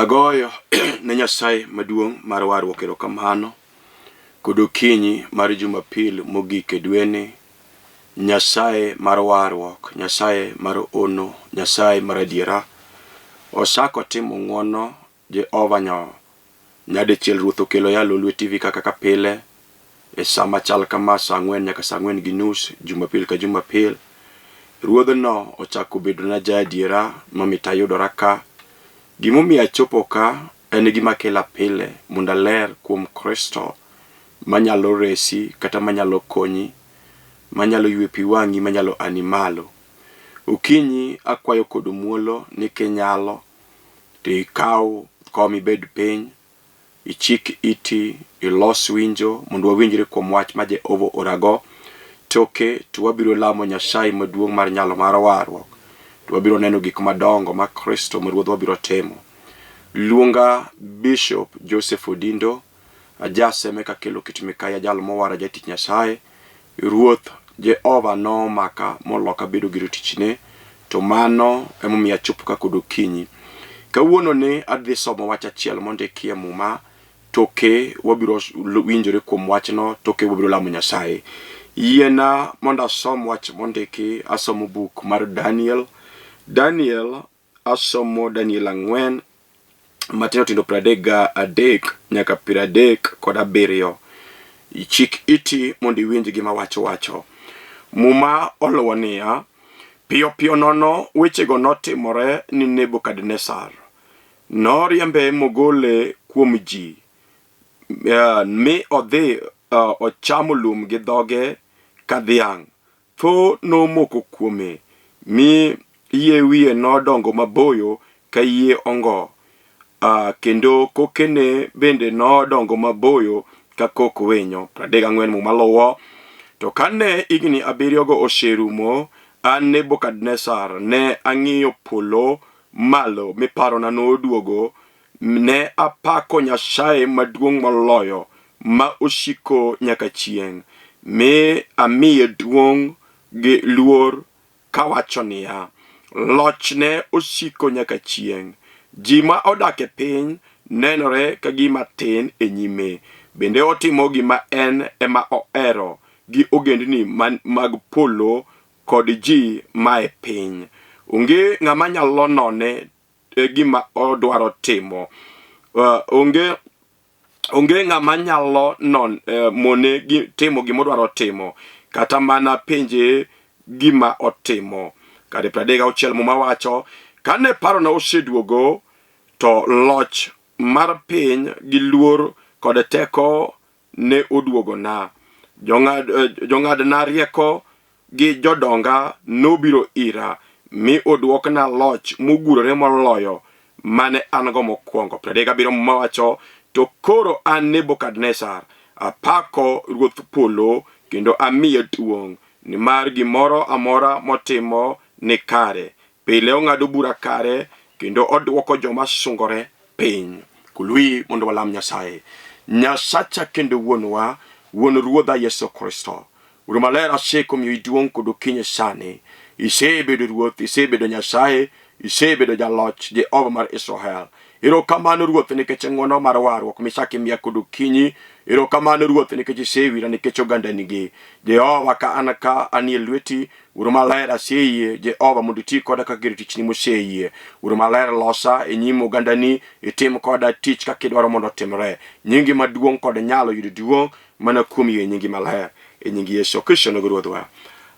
Agoyo ne Nyasaye maduong' mar warruok erokamano kod okinyi mar Jumapil mogik e dweni. Nyasaye mar warruok, Nyasaye mar ono, Nyasaye mar adiera osako timo ng'wono Jehova nyo nyadichiel Ruoth okelo ya Lolwe TV kaka ka pile e sa machal kama sa ang'wen nyaka sa ang'wen gi nus Jumapil ka Jumapil. Ruodhno ochako bedona ja adiera mamit ayudora ka. Gimomiyo achopo ka en gima kela pile mondo aler kuom Kristo manyalo resi kata manyalo konyi, manyalo ywe pi wang'i, manyalo ani malo. Okinyi akwayo kod muolo ni kinyalo to ikaw kom ibed piny, ichik iti, ilos winjo mondo wawinjre kuom wach ma Jehova orago. Toke to wabiro lamo Nyasaye maduong' mar nyalo mar warruok. To wabiro neno gik madongo ma Kristo ma Ruodhwa biro timo. Luonga Bishop Joseph Odindo, ajaseme kakelo kit Mikaya jal mowara jatich Nyasaye. Ruoth Jehova nomaka moloka bedo gir tichne, to mano emomiyo achopo ka kod okinyi. Kawuono ni adhi somo wach achiel mondiki e Muma, toke wabiro winjore kuom wachno, toke wabiro lamo Nyasaye. Yiena mondo asom wach mondiki, asomo buk mar Daniel. Daniel Asomo Daniel ang'wen matindo tindo pradek ga adek nyaka pradek kod abiriyo. Chik iti mondo iwinj gima wacho wacho. Muma oluwo niya, piyo piyo nono wechego notimore ni Nebukadnesar. Noriembe mogole kuom ji, mi odhi ochamo lum gi dhoge ka dhiang'. Tho nomoko kuome, mi yie wiye nodongo maboyo ka yie ongo, kendo kokene bende nodongo maboyo ka kok winyo. 34 Muma luwo. To kane higni abiriyogo oserumo, an Nebukadnesar ne ang'iyo polo malo, mi parona noduogo. Ne apako Nyasaye maduong' moloyo, ma osiko nyaka chieng', mi amiye duong' gi luor kawacho niya, Lochne osiko nyaka chieng'. Ji ma odak e piny nenore ka gima tin e nyime, bende otimo gima en ema ohero gi ogendni mag polo kod ji mae piny. Onge ng'ama nyalo none e gima odwaro timo. Onge onge ng'ama nyalo non mone gi, timo gima odwaro timo kata mana penje gima otimo. Kare 36 Muma wacho, kane parona oseduogo to loch mar piny gi luor kod teko ne oduogona. Jong'ad, jong'adna rieko gi jodonga nobiro ira, mi oduokna loch mogurore moloyo mane an-go mokwongo. 37 Muma wacho, to koro an Nebukadnesar apako Ruoth polo kendo amiye duong', nimar gimoro amora motimo ni kare. Pile ong'ado bura kare kendo odwoko joma sungore piny. Kulwi mondo walam Nyasaye. Nyasacha kendo Wuonwa, Wuon Ruodha Yesu Kristo. Wuoro Maler, aseko miyi duong' kod okinyi sani. Isebedo Ruoth, isebedo Nyasaye, isebedo Jaloch, Jehova mar Israel. Erokamano Ruoth nikech ng'wono mar warruok michako imiya kod okinyi. Erokamano Ruoth nikech isewira nikech ogandanigi. Jehova ka an ka anie lweti, Wuoro Maler aseyie Jehova mondo iti koda kaka gir tichni moseyie. Wuoro Maler losa e nyim ogandani, itim koda tich kaka idwaro mondo otimre. Nyingi maduong' kod nyalo yudo duong' mana kuom yie nyingi maler. E nying Yesu Kristo nogo Ruodhwa.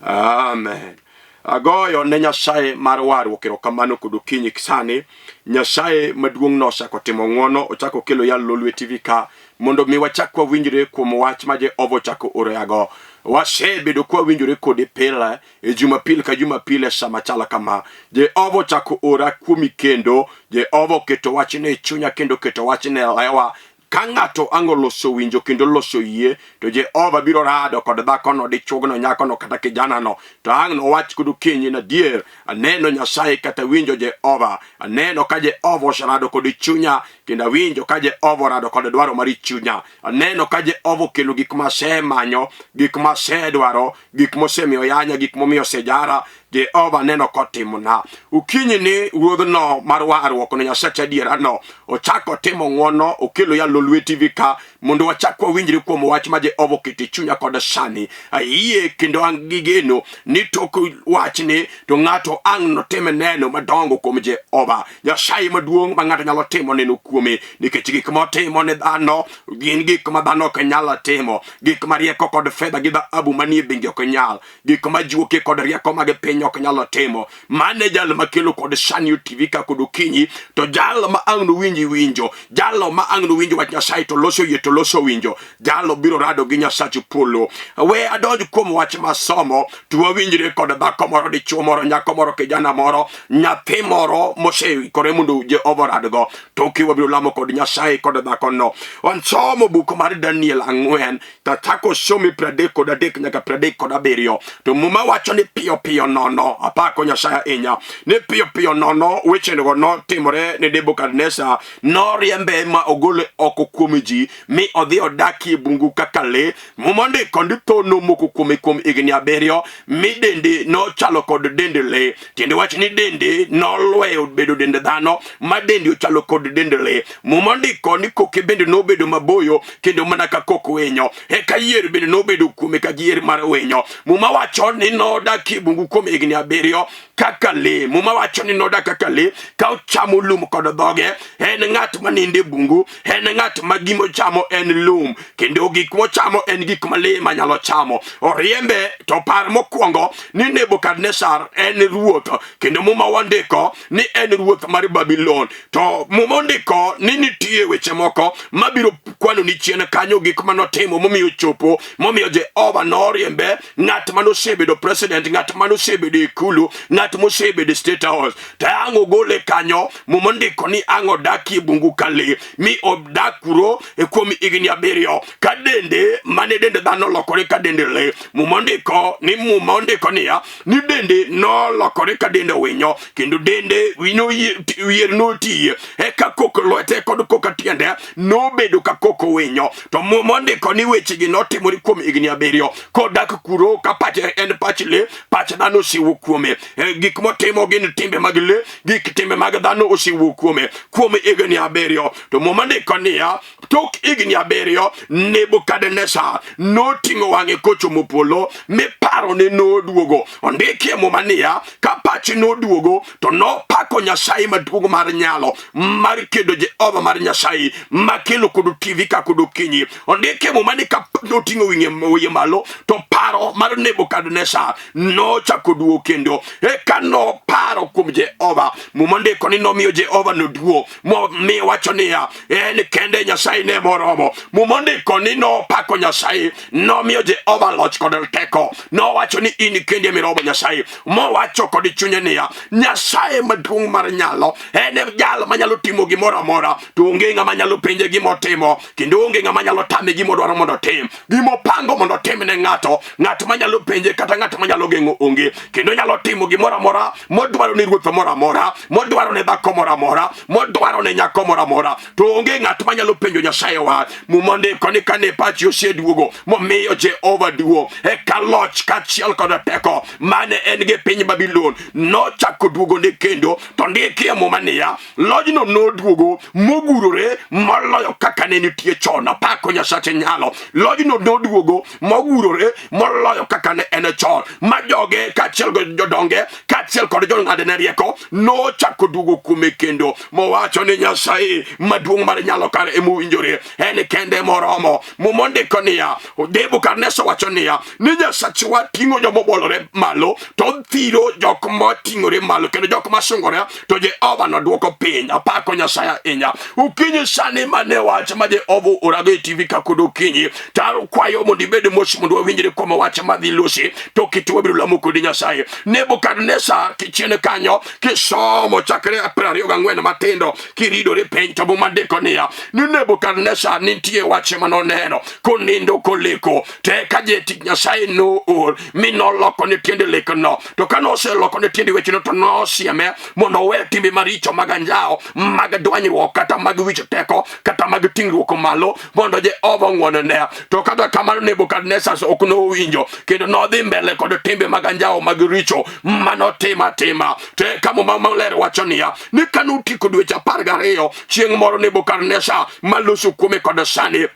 Amen. Agoyo ne Nyasaye mar warruok erokamano kod okinyi sani. Nyasaye maduong' nosechako timo ng'wono, ochako kelo yal Lolwe TV ka mondo mi wachak wawinjre kuom wach ma Jehova ochako oroyago. Wasebedo kwawinjore kode pile e Jumapil ka Jumapil e sama chalo kama. Jehova ochako ora kuomi kendo, Jehova oketo wachne e chunya kendo oketo wachne e lewa. Ka ng'ato ang' oloso winjo kendo oloso yie, to Jehova biro rado kod dhakono, dichuogno, nyakono kata kijanano. To ang' nowach kod okinyi ni adier, aneno Nyasaye kata winjo Jehova. Aneno ka Jehova oserado kod chunya, kendo awinjo ka Jehova orado kod dwaro mar chunya. Aneno ka Jehova okelo gik ma asemanyo, gik ma asedwaro, gik mosemiyo yanya, gik momiyo osejara. Jehova neno kotimona. Okinyi ni ruodhno mar warruok no Nyasache adiera no ochako timo ng'wono okelo ya Lolwe TV ka mondo wachak wawinjre kuom wach ma Jehova oketo e chunya kod sani. Ayie kendo an gi geno ni tok wachni to ng'ato ang' notim neno madongo kuom Jehova Nyasaye maduong' ma ng'ato nyalo timo neno kuome nikech gik motimo ne dhano gin gik ma dhano ok nyal timo, gik ma rieko kod fedha gi dhahabu manie bengi ok nyal, gik ma juoke kod rieko mag piny ok nyal timo. Mane jal makelo kod Sanyu TV ka kod okinyi to jal ma ang' nowinji winjo, jalo ma ang' nowinjo wach Nyasaye to loso yie to loso winjo, jalo biro rado gi Nyasach polo. We adonj kuom wach masomo to wawinjre kod dhako moro, dichuo moro, nyako moro, kijana moro, nyathi moro moseikore mondo Jehova oradgo. Toke wabiro lamo kod Nyasaye kod dhakono. Wasomo buk mar Daniel 4 tachako some 33 nyaka 37. To Muma wacho ni piyo piyo nono, apako Nyasaye ahinya, ni piyo piyo nono wechego notimore ne Nebukadneza, noriembe ma ogole oko kuom ji mi odhi odakie bungu kaka le. Muma ondiko ni tho nomoko kuome kuom higni 7 mi dende nochalo kod dend le. Tiende wach ni dende nolweyo bedo dend dhano ma dende ochalo kod dend le. Muma ondiko ni koke bende nobedo maboyo kendo mana ka kok winyo. Eka yier bende nobedo kuome ka yier mar winyo. Muma wacho ni nodak e bungu kuom higni 7 kaka le. Muma wacho ni nodak kaka le ka ochamo lum kod dhoge. En ng'at ma nindo e bungu, en ng'at ma gima ochamo en lum, kendo gik mochamo en gik ma le manyalo chamo. Oriembe to par mokwongo ni Nebukadnezar en ruoth, kendo Muma wandiko ni en ruoth mar Babulon. To Muma ondiko ni nitie weche moko mabiro kwano ni chien kanyo gik manotimo momiyo chopo, momiyo Jehova noriembe ng'at manosebedo president, ng'at manosebedo e ikulu, ng'at mosebedo e state house. To ang' ogole kanyo, Muma ondiko ni ang' odakie bungu ka le, mi odak kuro e kuom higni 7 ka dende mane dend dhano olokore ka dend le. Muma ondiko ni Muma ondiko niya ni dende nolokore ka dend winyo, kendo dende yier notiye, eka kok lwete kod kok tiende nobedo ka kok winyo. To Muma ondiko ni wechegi notimore kuom higni 7 kodak kuro ka pache en pach le, pach dhano osewuok kuome. Gik motimo gin timbe mag le, gik timbe mag dhano osewuok kuome kuom higni 7. To Muma ndiko niya, tok higni 7 Nebukadnezar noting'o wang'e kochomo polo mi parone noduogo. Ondikie Muma niya, ka pache noduogo to nopako Nyasaye maduong' mar nyalo mar kedo Jehova mar Nyasaye makelo kod TV ka kod okinyi. Ondikie Muma ni ka noting'o wiye malo to paro mar Nebukadnezar nochako duogo kendo. Eka noparo kuom Jehova. Muma ndiko ni nomiyo Jehova noduo momiyo wacho niya, en kende Nyasaye ne moromo. Muma ndiko ni nopako Nyasaye, nomiyo Jehova loch kod teko. Nowacho ni in kende miromo Nyasaye. Mowacho kod chunye niya, Nyasaye maduong' mar nyalo, en e jal manyalo timo gimoro amora, to onge ng'ama nyalo penje gima otimo, kendo onge ng'ama nyalo tame gima odwaro mondo otim. Gima opango mondo otim ne ng'ato, ng'at manyalo penje kata ng'at manyalo geng'o onge, kendo nyalo timo gimoro amora modwaro ne ruoth moro amora, modwaro ne dhako moro amora, modwaro ne nyako moro amora, to onge ng'at manyalo penjo Nyasaye wach. Muma ondiko ni kane pachi oseduogo momiyo Jehova duong', eka loch kaachiel kod teko mane en gi piny Babulon nochako duogone kendo. To ndikie Muma niya, lojno noduogo mogurore moloyo kaka ne nitie chon. Apako Nyasache nyalo. Lojno noduogo mogurore moloyo kaka ne en chon, ma joge kaachiel kod jodonge kaachiel kod jong'adne rieko nochako duogo kuome kendo, mowacho ni Nyasaye maduong' mar nyalo kare emowinjore, en kende moromo. Muma ondiko niya, Nebukadneza wacho niya, ni Nyasachwa ting'o joma obolore malo to othiro jok moting'ore malo kendo jok masungore to Jehova nodwoko piny. Apako Nyasaye ahinya. Okinyi sani mane wach ma Jehova orago e TV ka kod okinyi, to akwayo mondo ibed mos mondo wawinjre kuom wach madhi losi, to kit wabiro lamo kodi Nyasaye. Nebukadneza Nebukadnezar kichien kanyo kisomo chakre 24 matindo kiridore piny to Muma ndiko niya ni Nebukadnezar nitie wach manoneno konindo koleko to eka jatich Nyasaye noor mi noloko ne tiende lekno to ka noseloko ne tiende wecheno to nosieme mondo owe timbe maricho mag anjawo mag dwanyruok kata mag wich teko kata mag ting'ruok malo mondo Jehova ong'wonone. To kata kamano Nebukadnezar ok nowinjo kendo nodhi mbele kod timbe mag anjawo mag richo manotimo atima. To eka Muma Maler wacho niya ni kane otieko dweche 12 chieng' moro Nebukadnezar maloso kuome kod sani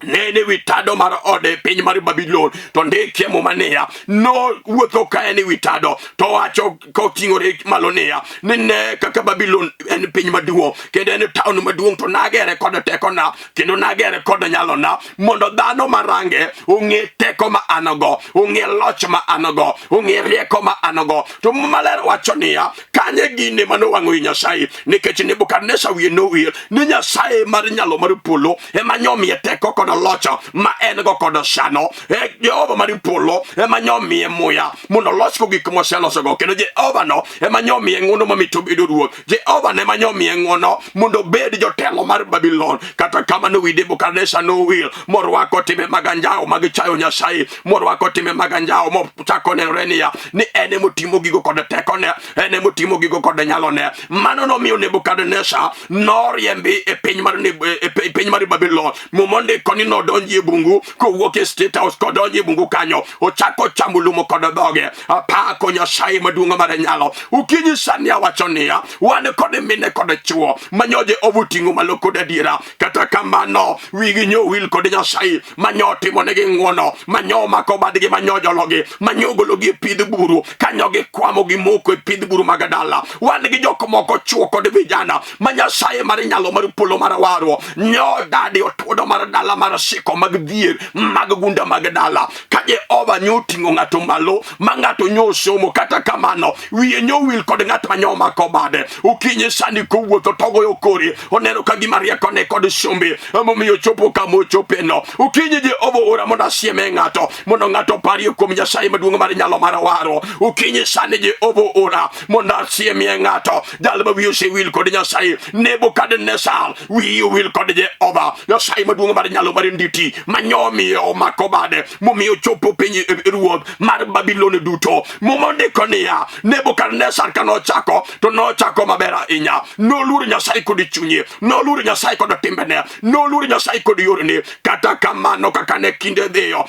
ne en e wi tado mar ode e piny mar Babulon to ndikie Muma niya nowuotho ka en e wi tado to wacho koting'ore malo niya ni ne kaka Babulon en piny maduong' kendo en taon maduong' to nagere kod tekona kendo nagere kod nyalona mondo dhano marange ong'e teko ma an go ong'e loch ma an go ong'e rieko ma an go to Muma Maler wacho niya kanye gine manowang'o i Nyasaye nikech Nebukadneza wiye nowil ni Nyasaye mar nyalo mar polo ema nyomiye teko kod locho ma en go kod sano e Jehova mar polo ema nyomiye muya mondo olosgo gik moselosogo kendo Jehova no ema nyomiye ng'wono mamito bedo ruoth Jehova ne ema nyomiye ng'wono mondo obed jotelo mar Babulon kata kamano wi Nebukadneza nowil morwako timbe mag anjawo mag chayo Nyasaye morwako timbe mag anjawo mochako nenore niya ni en emotimo gigo kod tekone en emotimo gigo kod nyalone mano nomiyo Nebukadneza noriembi e piny mar e piny mar Babulon. Muma ondiko ni nodonji e bungu kowuok e State House kodonjo e bungu kanyo ochako chamo lum kod dhoge. Apako Nyasaye maduong' mar nyalo. Okinyi sani awacho niya, wan kod mine kod chwo ma nyo Jehova oting'o malo kod adiera. Kata kamano wigi nyo wil kod Nyasaye manyo timonegi ng'wono, manyo mako badgi, manyo jologi, manyo gologi e pidh buru, kanyo gikwamo gimoko e pidh buru mag dala. Wan gi jok moko chwo kod vijana ma Nyasaye mar nyalo mar polo mar warruok nyo dadi otuodo mar dala mar siko mag dhier mag gunda mag dala. Ka Jehova nyo ting'o ng'ato malo ma ng'ato nyo somo, kata kamano wiye nyo wil kod ng'at ma nyo mako bade. Okinyi sani kowuotho togoyo kore oneno ka gima riekone kod sombe emomiyo ochopo kama ochopeno. Okinyi Jehova ora mondo asieme ng'ato mondo ng'ato oparie kuom Nyasaye maduong' mar nyalo mar waro. Okinyi sani Jehova ora mondo asiemie ng'ato jal ma wiye osewil kod Nyasaye. Nebukadnezar wiye owil kod Jehova Nyasaye maduong' mar nyalo mar nditi manyomiyo omako bade momiyo ochopo piny ruoth mar Babulon duto. Muma ondiko niya Nebukadnezar ka nochako to nochako maber ahinya. Noluoro Nyasaye kod chunye, noluoro Nyasaye kod timbene, noluoro Nyasaye kod yorene. Kata kamano, kaka ne kinde dhiyo,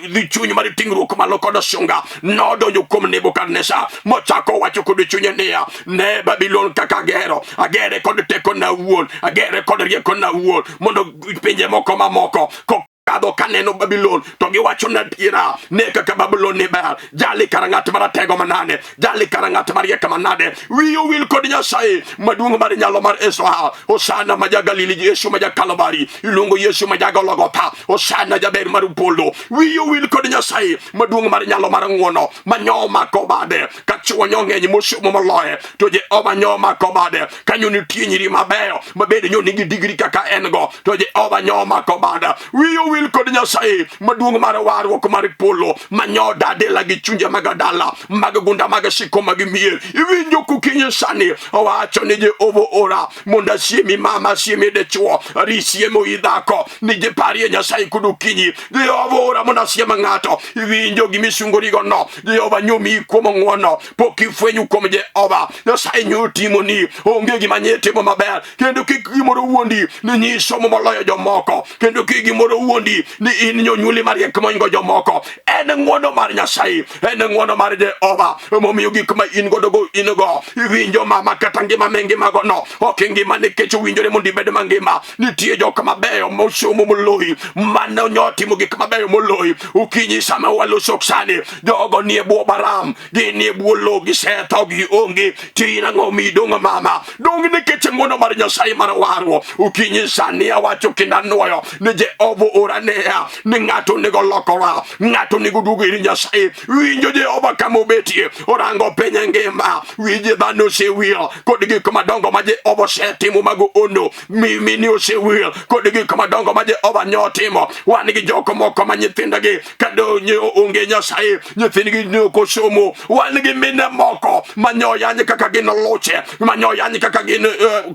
dhi chuny mar ting'ruok malo kod sunga nodonjo kuom Nebukadnezar mochako wacho kod chunye niya, ne Babulon kaka agero, agere kod tekona awuon, agere kod riekona awuon, mondo pinje moko mamoko kadho kaneno Babulon to giwacho na adiera ne kaka Babulon ne ber jali kara ng'at maratego manade jali kara ng'at mariek manade wiyi owil kod Nyasaye maduong' mar nyalo mar Israel Hosana ma ja Galili Yesu ma ja Kalvari iluongo Yesu ma ja Golgotha Hosana jaber mar polo wiyi owil kod Nyasaye maduong' mar nyalo mar ng'wono ma nyo mako bade ka chwo nyo ng'eny mosomo moloye to Jehova nyo mako bade kanyo nitie nyiri mabeyo mabende nyo nigi digri kaka en go to Jehova nyo mako bada wiyi owil kod Nyasaye maduong' mar warruok mar polo manyo dadela gi chunje mag dala mag gunda mag siko mag mier iwinjo kukinyi sani owacho ni Jehova ora mondo asiemi mama asiemi dichwo risiemo i dhako ni jiparie Nyasaye kod okinyi Jehova ora mondo asiem ng'ato iwinjo gimisungorigo no Jehova nyomiyi kuom ng'wono pok ifwenyo kuom Jehova Nyasaye nyo timoni onge gima nye timo maber kendo kik gimoro wuondi ni nyisomo moloyo jomoko kendo kik gimoro wuondi ni in nyonyuoli mariek moingo jomoko en ng'wono mar Nyasaye en ng'wono mar Jehova emomiyo gik ma in godo go in go iwinjo mama kata ngima mingimago no ok ingima nikech owinjore mondo ibed mangima nitie jok mabeyo mosomo moloyi mano nyo timo gik mabeyo moloyi okinyi sama waloso sani jogo nie bwo baram gin e bwo lowo gisetho gionge to in ang'o midong' mama dong' nikech ng'wono mar Nyasaye mar warruok okinyi sani awacho kendo anwoyo ni Jehova ora ora niya ni ng'ato onego lokora, ng'ato onego duogo ir Nyasaye. Winjo Jehova kama obetie, orango piny e ngima, winje dhano osewil kod gik madongo ma Jehova osetimo mag ono, mini osewil kod gik madongo ma Jehova nyotimo. Wan gi jok moko ma nyithindogi kadonye onge Nyasaye, nyithindgi ne ok osomo. Wan gi mine moko ma nyoyany kaka gin luche, ma nyoyany kaka gin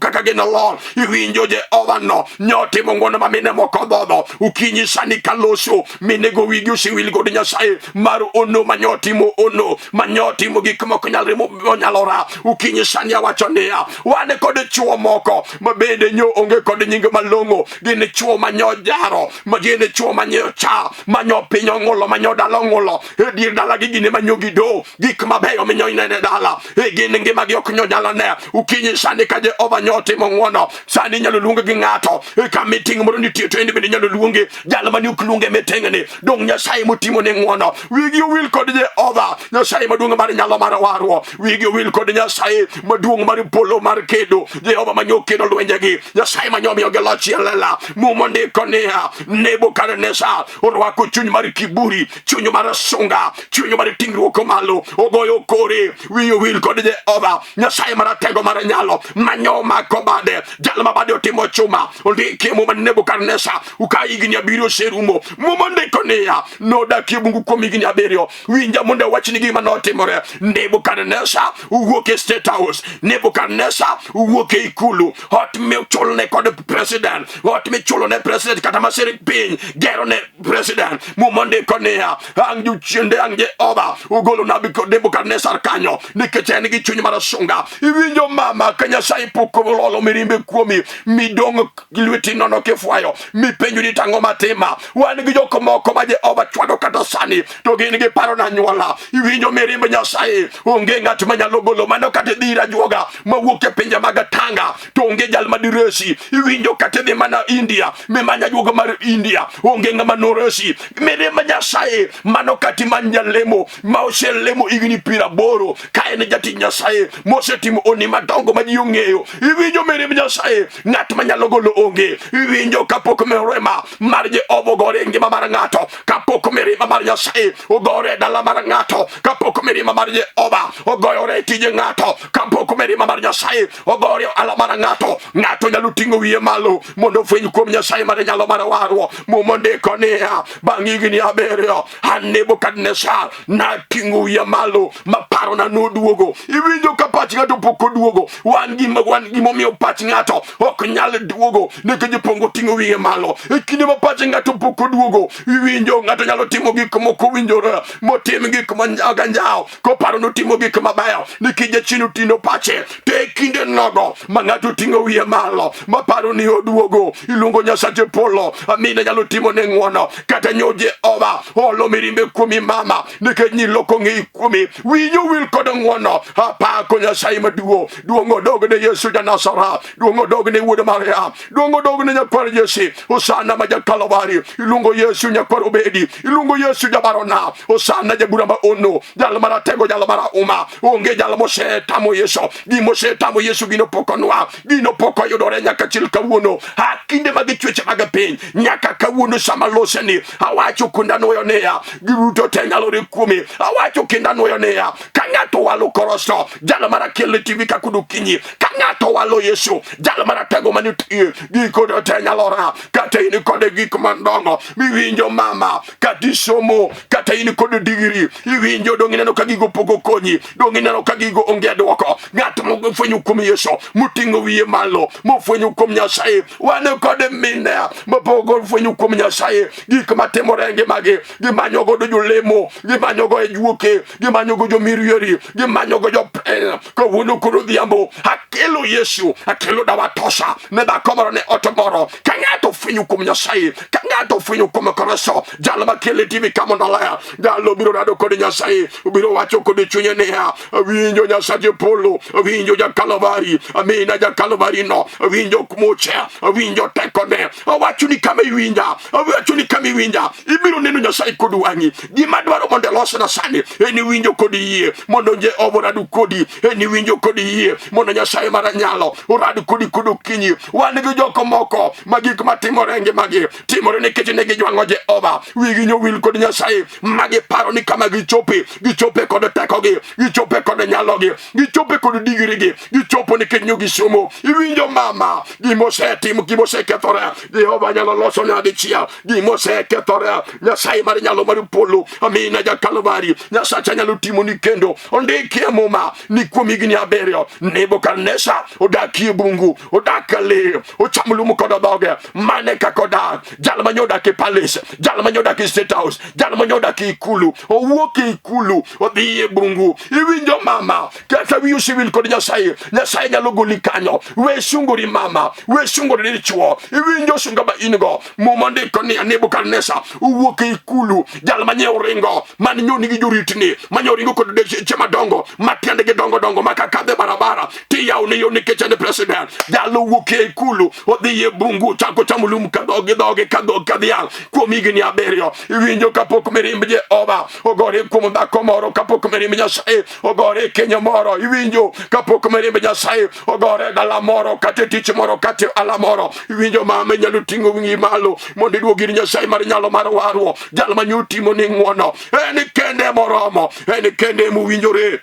kaka gin lor. Iwinjo Jehova no nyotimo ng'wono ma mine moko dhodho. Okinyi sani kaloso, minego wigi osewil kod Nyasaye mar ono ma nyotimo ono, ma nyotimo gik moko nyalre monyalora. Okinyi sani awacho niya, wan kod chwo moko ma bende nyo onge kod nying malong'o, gin chwo ma nyojaro, ma gin chwo ma nyocha, ma nyo piny ong'ulo, ma nyo dala ong'ulo, e dier dala gi gine ma nyo gido, gik mabeyo minyo inene e dala, e gin ngimagi ok nyo nyalo ne. Okinyi sani ka Jehova nyo otimo ng'wono, sani inyalo luong gi ng'ato, e ka meeting moro nitie to en bende inyalo luonge, jal mane ok luonge e meeting ni, dong' Nyasaye motimo ne ng'wono. Wigi owil kod Jehova, Nyasaye maduong' mar nyalo mar warruok. Wigi owil kod Nyasaye maduong' mar polo mar kedo, Jehova manyo kedo lwenjegi, Nyasaye manyo miyogi loch e lela. Muma ondiko niya, Nebukadneza orwako chuny mar kiburi, chuny mar sunga, chuny mar ting'ruok malo, ogoyo kore, wiye owil kod Jehova, Nyasaye maratego mar nyalo, manyo mako bade, jal ma bade otimo chuma. Ondiki e Muma ni Nebukadneza ka higni 7 oserumo. Muma ondiko niya, nodak e bungu kuom higni 7. Winja mondo awachni gima notimore. Nebukadneza owuok e State House, Nebukadneza owuok e ikulu, ot michulone kod president, ot michulo ne president kata ma sirik piny gero ne president. Muma ondiko niya, ang' jochiende ang' Jehova ogolo Nebukadnezar kanyo nikech en gi chuny mar sunga. Iwinjo mama, ka Nyasaye pok ololo mirimbe kuomi, midong' lweti nono kifwayo, mipenjo ni tang'o matima. Wan gi jok moko ma Jehova chwado kata sani to gin gi paro na anyuola. Iwinjo mirimb Nyasaye, onge ng'at manyalo golo mano. Kata idhi ir ajuoga mawuok e pinje mag Tanga to onge jal madiresi. Iwinjo kata idhi mana India mimanya ajuoga mar India, onge ng'ama noresi. Mirimb Nyasaye mano kata imany jalemo ma oselemo higni 80 ka en jatich Nyasaye mosetimo honni madongo ma ji ong'eyo. Iwinjo mirimb Nyasaye, ng'at manyalo golo onge. Iwinjo kapok mirima mar Jehova ogore e ngima mar ng'ato, kapok mirima mar Nyasaye ogore e dala mar ng'ato, kapok mirima mar Jehova ogoyore e tije ng'ato, kapok mirima mar Nyasaye ogore e ohala mar ng'ato, ng'ato nyalo ting'o wiye malo mondo ofweny kuom Nyasaye mar nyalo mar warruok. Muma ondiko niya, bang' higni 7 an Nebukadnezar nating'o wiya malo ma parona noduogo. Iwinjo ka pach ng'ato pok oduogo, wan gima wan gimomiyo pach ng'ato ok nyal duogo nikech pongo ting'o wiye malo. E kinde ma pach ng'ato pok oduogo, iwinjo ng'ato nyalo timo gik moko owinjore, motim gik manjawo koparo notimo gik mabeyo nikech jachien otino pache. To e kinde nogo ma ng'ato ting'o wiye malo maparo ni oduogo, iluongo Nyasache polo, amina nyalo timo ne ng'wono. Kata nyo Jehova olo mirimbe kuomi mama, nikech niloko ng'eyi kuomi, winyo wil kod ng'wono. Apako Nyasaye maduong', duong' odog ne Yesu ja Nazareth, duong' odog ne wuod Maria, duong' odog ne nyakwar Jesse, Hosana ma ja Kalvari. Iluongo Yesu nyakwar Obedi, iluongo Yesu jabarona, Hosana jabura ma ono, jal maratego, jal marahuma. Onge jal mosetamo Yesu, gimosetamo Yesu gino pok onwa, gino pok oyudore nyaka chil kawuono. A kinde mag chwech mag piny nyaka kawuono sama loseni, awacho kendo anuoyo niya, giduto te nyalore kuomi. Awacho kendo anuoyo niya, ka ng'ato walo Kristo, jal marakele TV ka kod okinyi, ka ng'ato walo Yesu, jal maratego manitie, giko te nyalora. Kata in kod gik madongo miwinjo mama, kata isomo, kata in kod digri, iwinjo dong' ineno ka gigo pok okonyi, dong' ineno ka gigo onge dwoko. Ng'at mofwenyo kuom Yesu, moting'o wiye malo, mofwenyo kuom Nyasaye. Wan kod mine mapok ofwenyo kuom Nyasaye, gik matimore e ngimagi, gimanyo godo jolemo, gimanyo go e juoke, gimanyo go jomirieri, gimanyo go jopiny. Kawuono kod odhiambo akelo Yesu, akelo dawa tosha ne dhako moro, ne ot moro. Ka ng'ato ofwenyo kuom Nyasaye, ka ng'ato ofwenyo kuom Kristo, jal makele TV ka mondo ler, jalo biro rado kod Nyasaye, obiro wacho kod chunye niya, awinjo Nyasache polo, awinjo ja Kalvari, amina ja Kalvari no, awinjo muche, awinjo tekone. Awacho ni kama iwinja, awacho ni kama iwinja, ibiro neno Nyasaye kod wang'i. Gima dwaro mondo ilosna sani en winjo kod yie mondo Jehova orad kodi, en winjo kod yie mondo Nyasaye mar anyalo orad kodi kod okinyi. Wan gi jok moko ma gik matimore e ngimagi Timore nikech ne gijwang'o Jehova, wigi nyowil kod Nyasaye, ma giparo ni kama gichope, gichope kod tekogi, gichope kod nyalogi, gichope kod digirigi, gichopo nikech nyo gisomo. Iwinjo mama, gima osetim, gima osekethore, Jehova nyalo loso nyadichiel, gima osekethore, Nyasaye mar nyalo mar polo, amina ja Kalvari, Nyasacha nyalo timoni kendo. Ondiki e Muma ni kuom higni 7 Nebukadneza odakie bungu, odak ka lee, ochamo lum kod dhoge. Mane kaka odak, jal mane odak e palace, jal mane odak e state house, jal mane odak e ikulu, owuok e ikulu, odhi e bungu. Iwinjo mama, kata wiyi osewil kod Nyasaye, Nyasaye nyalo goli kanyo. We sungori mama, we sungori dichuo. Iwinjo sunga ma in go. Muma ondiko ni Nebukadneza owuok e ikulu, jal mane oringo, mane nyo nigi joritni, mane oringo kod deche madongo, ma tiendgi dongo dongo, ma kakadhe barabara tiyawo ne yo nikech en president. Jalo owuok e ikulu, odhi e bungu, ochako chamo lum ka dhogi dhoge ka dhok ka dhiang' kuom higni 7. Iwinjo kapok mirimb Jehova ogore kuom dhako moro, kapok mirimb Nyasaye ogore e kenyo moro. Iwinjo kapok mirimb Nyasaye ogore e dala moro, kata e tich moro, kata e ohala moro. Iwinjo mama, inyalo ting'o wiyi malo mondo iduog ir Nyasaye mar nyalo mar warruok, jal ma nyo timo ni ng'wono. En kende moromo, en kende mowinjore.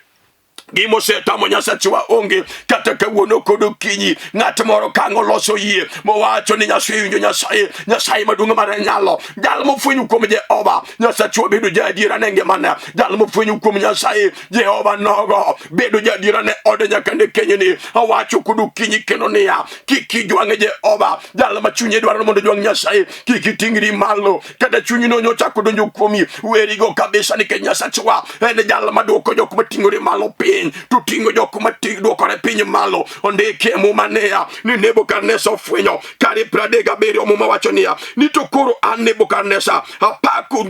Gima osetamo Nyasachwa onge kata kawuono kod okinyi. Ng'at moro kang' oloso yie mowacho ni Nyasaye winjo Nyasaye, Nyasaye maduong' mar nyalo. Jal mofwenyo kuom Jehova Nyasachwa bedo jaadiera ne ngimane. Jal mofwenyo kuom Nyasaye Jehova nogo bedo jaadiera ne ode nyaka ne kenyni. Awacho kod okinyi kendo niya, kik ijwang' Jehova. Jal ma chunye dwaro mondo ojwang' Nyasaye, kik iting'ri malo kata chunyi no nyochako donjo kuomi, werigo kabisa, nikech Nyasachwa en jal maduoko jok mating'ore malo piny, to ting'o jok madwokore piny malo. Ondiki e Muma niya ni Nebukadneza ofwenyo kare 37. Muma wacho niya ni to koro an Nebukadneza apako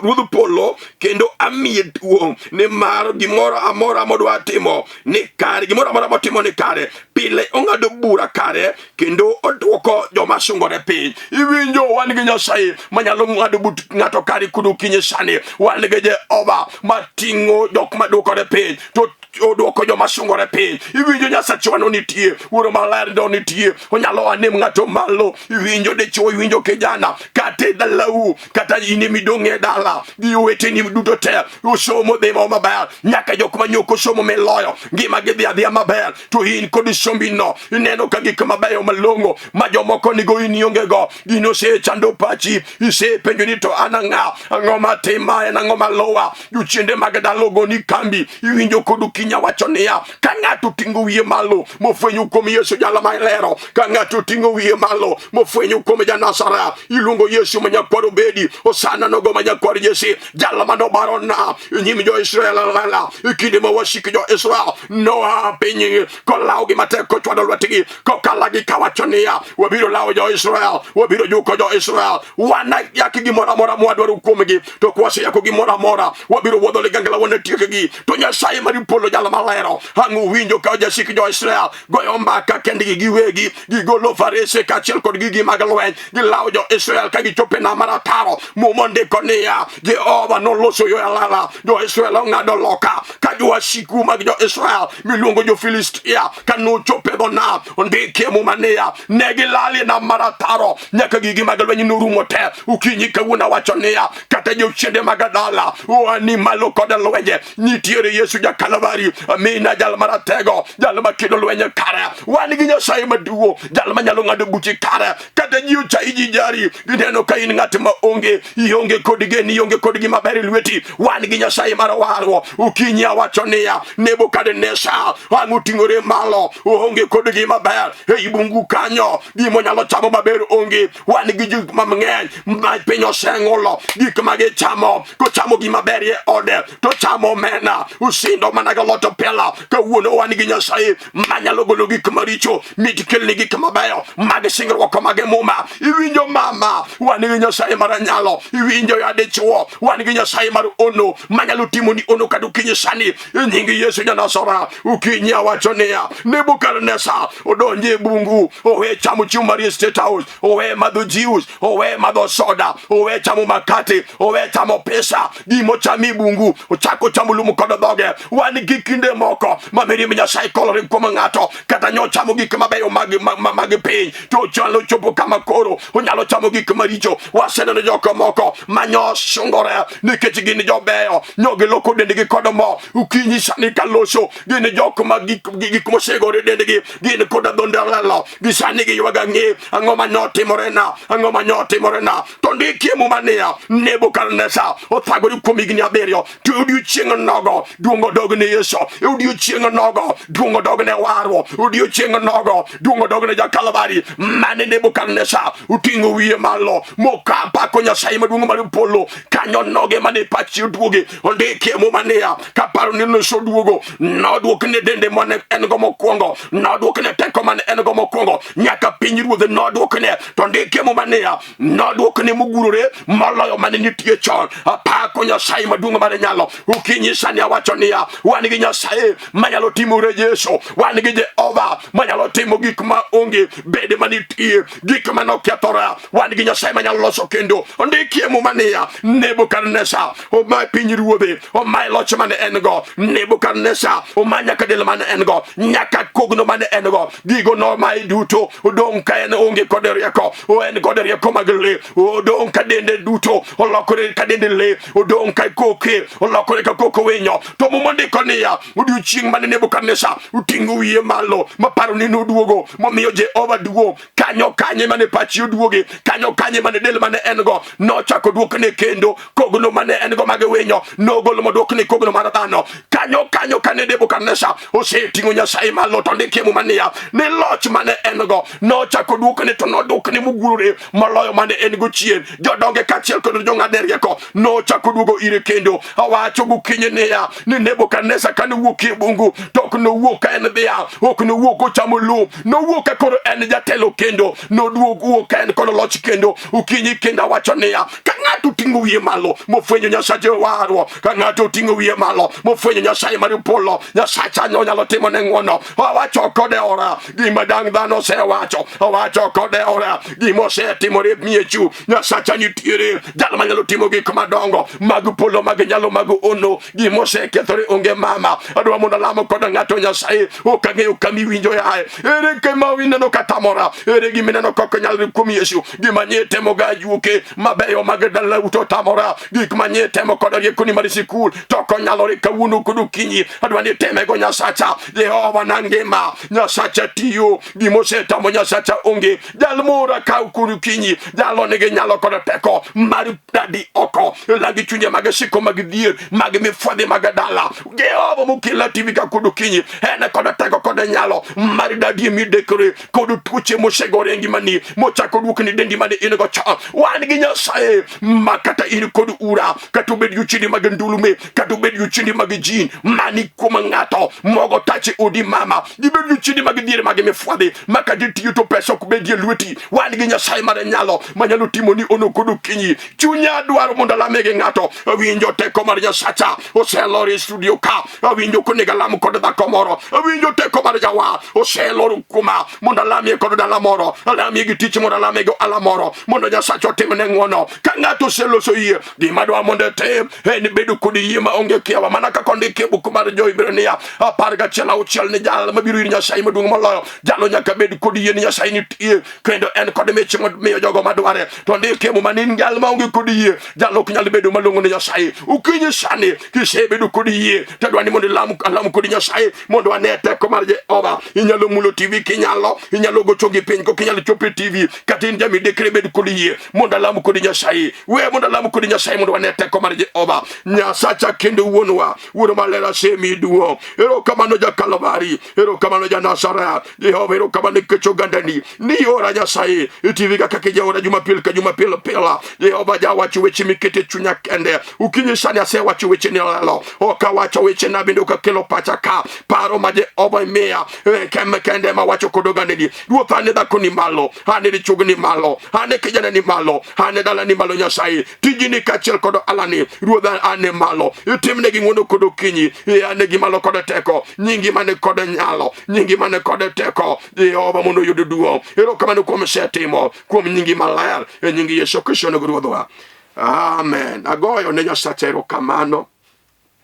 ruodh polo kendo amiye duong', nimar gimoro amora modwa timo ni kare, gimoro amora motimo ni kare, pile ong'ado bura kare kendo odwoko joma sungore piny. Iwinjo, wan gi Nyasaye manyalo ng'ado but ng'ato kare kod okinyi sani. Wan gi Jehova mating'o jok madwokore piny to odwoko joma sungore piny. Iwinjo, Nyasachwa no nitie, Wuoro maler no nitie, onyalo anem ng'ato malo. Iwinjo dichuo, iwinjo kijana, kata e dalau, kata in emidong' e dala gi oweteni duto te osomo dhi maber, nyaka jok manyoko somo miloyo ngima gidhi adhiya maber, to in kod sombino ineno ka gik mabeyo malong'o ma jomoko nigo in ionge go. Gino osechando pachi, isepenjo ni to an ang'a, ang'o matima, en ang'o maluwa? Jochiende mag dala ogoni kambi. Iwinjo kod okinyi wacho niya, ka ng'ato oting'o wiye malo mofwenyo kuom Yesu jalo malero, ka ng'ato oting'o wiye malo mofwenyo kuom ja-Nazareth, iluongo Yesu ma nyakwar Obedi, Osana nogo ma nyakwar Jesse, jal manobaro nam e nyim jo-Israel lela e kinde ma wasik jo-Israel noa piny kolawogi matek, kochwado lwetgi kokalagi kawacho niya, wabiro lawo jo-Israel, wabiro juko jo-Israel, wanayaki gimoro amora mwadwaro kuomgi, to kwaseyako gimoro amora wabiro wuodho ligangla wanatiekgi. To Nyasaye mar polo, jal malero, ang' uwinjo ka jasik jo-Israel goyo mbaka kendgi giwegi, gigolo farese kaachiel kod gigi mag lweny, gilawo jo-Israel ka gichopo e nam mar ataro. Muma ondiko niya, Jehova noloso yo e lala, jo-Israel ong'ado loka ka jowasiku mag jo-Israel miluongo jo-Filistia ka nochopo e dho nam. Ondiki e Muma niya, ne gilal e nam mar ataro nyaka gigi mag lweny norumo te. Okinyi kawuono awacho niya, kata jochiende mag dala oa ni malo kod lwenje, nitiere Yesu ja Kalvari, amina, jal maratego, jal makedo lwenje kare. Wan gi Nyasaye maduong', jal manyalo ng'ado buche kare. Kata ji ochayi, ji jari, gineno ka in ng'at ma onge, ionge kod geno, ionge kod gima ber e lweti, wan gi Nyasaye mar warruok. Okinyi awacho niya, Nebukadneza ang' oting'ore malo, oonge kod gima ber ei bungu kanyo, gima onyalo chamo maber onge. Wan gi gik mang'eny ma piny oseng'ulo, gik ma gichamo, kochamo gima ber e ode to chamo omena, usindo mana gi lot pela. Kawuono wan gi Nyasaye manyalo golo gik maricho mit kelni gik mabeyo mag singruok mag Muma. Iwinjo mama, wan gi Nyasaye mar anyalo. Iwinjo ya dichuo, wan gi Nyasaye mar ono manyalo timoni ono kata okinyi sani e nying Yesu ja-Nazareth. Okinyi awacho niya, Nebukadneza odonjo e bungu, owe chamo chiemo mar State House, owe madho juice, owe madho soda, owe chamo makati, owe chamo pesa, gimochamo e bungu, ochako chamo lum kod dhoge. Wan gi Gi kinde moko ma mirimb Nyasaye kolore kuom ng'ato, kata nyochamo gik mabeyo mag, mag, mag piny, to chalo chopo kama koro onyalo chamo gik maricho. Waseneno jok moko ma nyosungore nikech gin jobeyo, nyo giloko dendgi kod mo okinyi sani kaloso, gin jok ma gik mosegore dendgi gin kod adhonde lelo, gi sani giywago ang'e, ang'o ma notimorena, ang'o ma notimorena. To ndikie Muma niya, Nebukadneza othagore kuom higni 7, to e odiechieng' nogo duong' odog ne Yesu, e odiechieng' nogo duong' odog ne warruok, odiechieng' nogo duong' odog ne Jakalvari mane Nebukadneza oting'o wiye malo moka pako Nyasaye maduong' mar polo. Kanyo noge mane pachi oduoge. Ondikie Muma niya, kaparo ni noseduogo, nodwokne dende mane en go mokwongo, nodwokne teko mane en go mokwongo, nyaka piny ruodhe nodwokne. To ondikie Muma niya, nodwokne mogurore moloyo mane nitie chon. Apako Nyasaye maduong' mar nyalo. Okinyi sani awacho niya, wan gi Nyasaye manyalo timo rejesho, wan gi Jehova manyalo timo gik ma onge bede manitie, gik mane okethore, wan gi Nyasaye manyalo loso kendo. Ondikie Muma niya, Nebukadneza omaye piny ruodhe, omaye loch mane en go. Nebukadneza omaye nyaka del mane en go, nyaka kogno mane en go, gigo nomaye duto. Odong' ka en onge kod rieko, en kod rieko mag le. Odong' ka dende duto olokore ka dende le, odong' ka koke olokore ka koko winyo. To Muma ndiko niya, odiechieng' mane Nebukadneza oting'o wiye malo maparo ni noduogo momiyo Jehova duong', kanyo kanye mane pachi oduoge, kanyo kanye mane del mane en go nochako duokne kendo, kogno mane en go mag winyo nogolo moduokne kogno mar dhano. Kanyo kanyo kane Nebukadneza oseting'o Nyasaye malo, to ndikie Muma niya, ni loch mane en go nochako duokne, to noduokne mogurore moloyo mane en go chien. Jodonge kaachiel kod jong'ad rieko nochako duogo ire kendo. Awacho gokinyi niya, ni Nebukadneza kane owuok e bungu, to ok nowuok ka en dhiang', ok nowuok kochamo lum, nowuok ka koro en jatelo kendo, noduog wuok ka en kod loch kendo. Okinyi kendo awacho niya, ka ng'ato oting'o wiye malo mofwenyo Nyasache warruok, ka ng'ato oting'o wiye malo mofwenyo Nyasaye mar polo, Nyasacha onyalo timo ne ng'wono. Awacho kode ora gima dang' dhano osewacho, awacho kode ora gima osetimore miechu. Nyasacha nitiere, jal manyalo timo gik madongo mag polo, mag nyalo, mag ono. Gima osekethore onge mama. Adwa mondo alamo kod ng'ato Nyasaye, ok ang'eyo kama iwinjo yaye. Ere kama ineno katamora? Ere gima ineno ka ok nyalre kuom Yesu? Gima nye temo ga ajuoke mabeyo mag dalau to tamora, gik manye temo kod riekoni mar sikul to ok onyalore kawuono kod okinyi. Adwa ni temego Nyasacha Jehova nangima, Nyasacha tiyo, gima osetamo Nyasacha onge. Jal mora kaw kod okinyi, jalo nigi nyalo kod teko mar dadi oko lagi chunje mag siko mag dhier mag mifwadhi mag dala. Jehova mokela TV ka kod okinyi, en kod teko kod nyalo mar dadi e midekre kod tuoche mosegore e ngimani mochako duokni dendi mane in go chon. Wan gi Nyasaye ma kata in kod ura, kata obed jochiende mag ndulume, kata obed jochiende mag jin mani kuom ng'ato mogo tache odi mama, gibed jochiende mag dhier mag mifwadhi ma kata itiyo to pesa ok bedie lweti. Wan gi Nyasaye mar nyalo manyalo timoni ono kod okinyi. Chunya dwaro mondo alame gi ng'ato. Awinjo teko mar Nyasacha oselor e studio ka. Awinjo konego alam kod dhako moro. Awinjo teko mar Jawar oselor kuoma mondo alamie kod dala moro, alamie gi tich moro, alamie gi ohala moro, mondo Nyasacha otimne ng'wono. Ka ng'ato oseloso yie, gima dwa mondo itim en bedo kod yie ma onge kiawa, mana kaka ondiki e buk mar Jo-Hibrania 11:6 ni jal mabiro ir Nyasaye maduong' moloyo, jalo nyaka bed kod yie ni Nyasaye nitie kendo en kod mich miyo jogo madware. To ondiki e Muma ni jal maonge kod yie, jal ok nyal bedo malong'o ne Nyasaye. Okinyi sani kisebedo kod yie, to adwa ni mondo ilam alam kod Nyasaye mondo wane teko mar Jehova. Inyalo mulo TV kinyalo, inyalo gocho gi piny kok inyalo chopo e TV, kata in jamidekre, bed kod yie mondo alam kod Nyasaye. We mondo alam kod Nyasaye mondo wane teko mar Jehova. Nyasacha kendo wuonwa, Wuoro maler, asemiyi duong'. Erokamano ja Kalvari, erokamano ja Nazareth. Jehova, erokamano nikech ogandani niora Nyasaye e TV kaka kijaora Jumapil ka Jumapil pila. Jehova jawacho weche mikete chunya kende. Okinyi sani asewacho weche ni lelo. Ok awacho weche na bende ok akelo pacha ka. Paro ma Jehova imiya kem kende ma wacho kod ogandani. Ruoth, ane dhako ni malo, ane dichuog ni malo, ane kijana ni malo, ane dala ni malo Nyasaye. Tijini kaachiel kod ohalani, Ruoth, ane malo. Itimnegi ng'wono kod okinyi, ane gi malo kod teko, nyingi mane kod nyalo, nyingi mane kod teko. Jehova mondo oyud duong'. Erokamano kuom setimo, kuom nyingi maler, e nying Yesu Kristo onego Ruodhwa. Amen. Agoyo ne Nyasacha erokamano.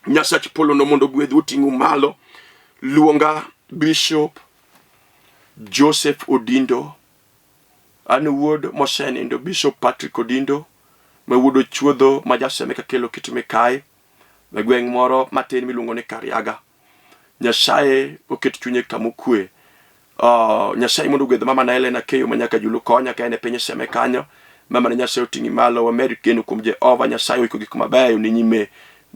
Nyasach polono mondo ogwedhu oting'u malo. Luonga Bishop Joseph Odindo. An wuod mosenindo Bishop Patrick Odindo, ma wuod Ochuodho ma jaseme kakelo kit mikayi e gweng' moro matin miluongo ni Kariaga. Nyasaye oket chunye kama okwe. Nyasaye mondo ogwedh mama na Helena Keyo ma nyaka Julu konya ka en e piny Seme kanyo. Mama na Nyasaye oting'i malo, wamed geno kuom Jehova. Nyasaye oiko gik mabeyo ni nyime.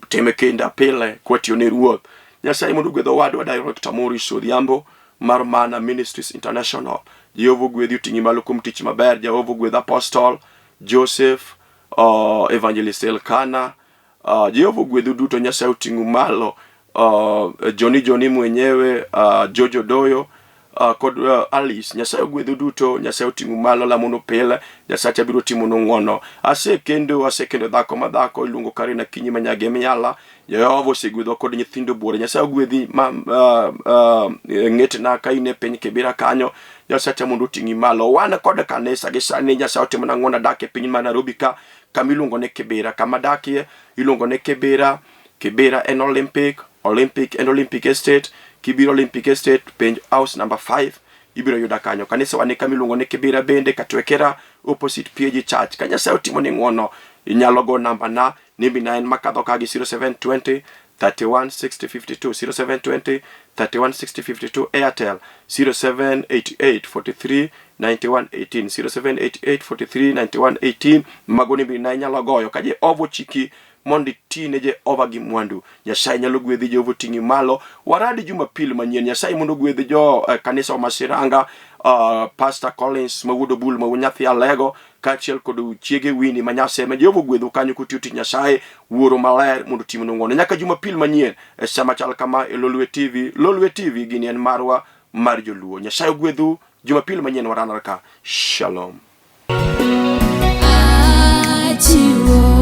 Time kinda pile kwatiyo ne Ruoth. Nyasaye mondo ogwedh owadwa Director Morris Odhiambo mar Mana Ministries International. Jehova ogwedhi oting'i malo kuom tich maber. Jehova ogwedh Apostle Joseph, Evangelist Elkana, Jehova ogwedhu duto, Nyasaye oting'u malo. Joni Joni mwenyewe, Jojo Doyo kod Alice, Nyasaye ogwedhu duto, Nyasaye oting'u malo, lamono pile, Nyasacha biro timonu ng'wono. Asekendo, asekendo dhako ma dhako iluongo Karina Kinyi ma nyage Miala. Jehova osegwedhwa kod nyithindo buore. Nyasaye ogwedhi ma ng'etna ka in e piny Kibira kanyo. Nyasacha mondo oting'i malo. Wan kod kanisa gi sani Nyasaye otimona ng'wono adak e piny ma Nairobi ka kama iluongo ni Kibera. Kama adakie iluongo ni Kibera. Kibera en Olympic, Olympic en Olympic Estate. Kibiro Olympic Estate, penj house number 5 ibiro yuda kanyo. Kanisa wa ni kama iluongo ni Kibera bende, Katwekera, opposite PAG Church. Ka Nyasaye otimo ni ng'wono, inyalo go namba na, nimbi na en makadho ka gi 0720 31 60 52 0720 31 60 52 Airtel 0788 43 91 18 0788 43 91 18 mago nembni na inyalo goyo ka Jehova ochiki mondo iti ne Jehova gi mwandu. Nyasaye nyalo gwedhi, Jehova oting'i malo. Waradi Jumapil manyien. Nyasaye mondo ogwedhi jo kanisa wa Masiranga, Pastor Collins ma wuod Obul ma wuod nyathi Alego kaachiel kod chiege Winnie ma Nyaseme. Jehova ogwedhu kanyo kutiyo tich Nyasaye, Wuoro maler mondo otimnu ng'wono. Nyaka Jumapil manyien e sa machal kama e Lolwe TV. Lolwe TV gini en marwa mar joluo. Nyasaye ogwedhu. Jumapil manyien waranre ka. Shalom. Achiwo.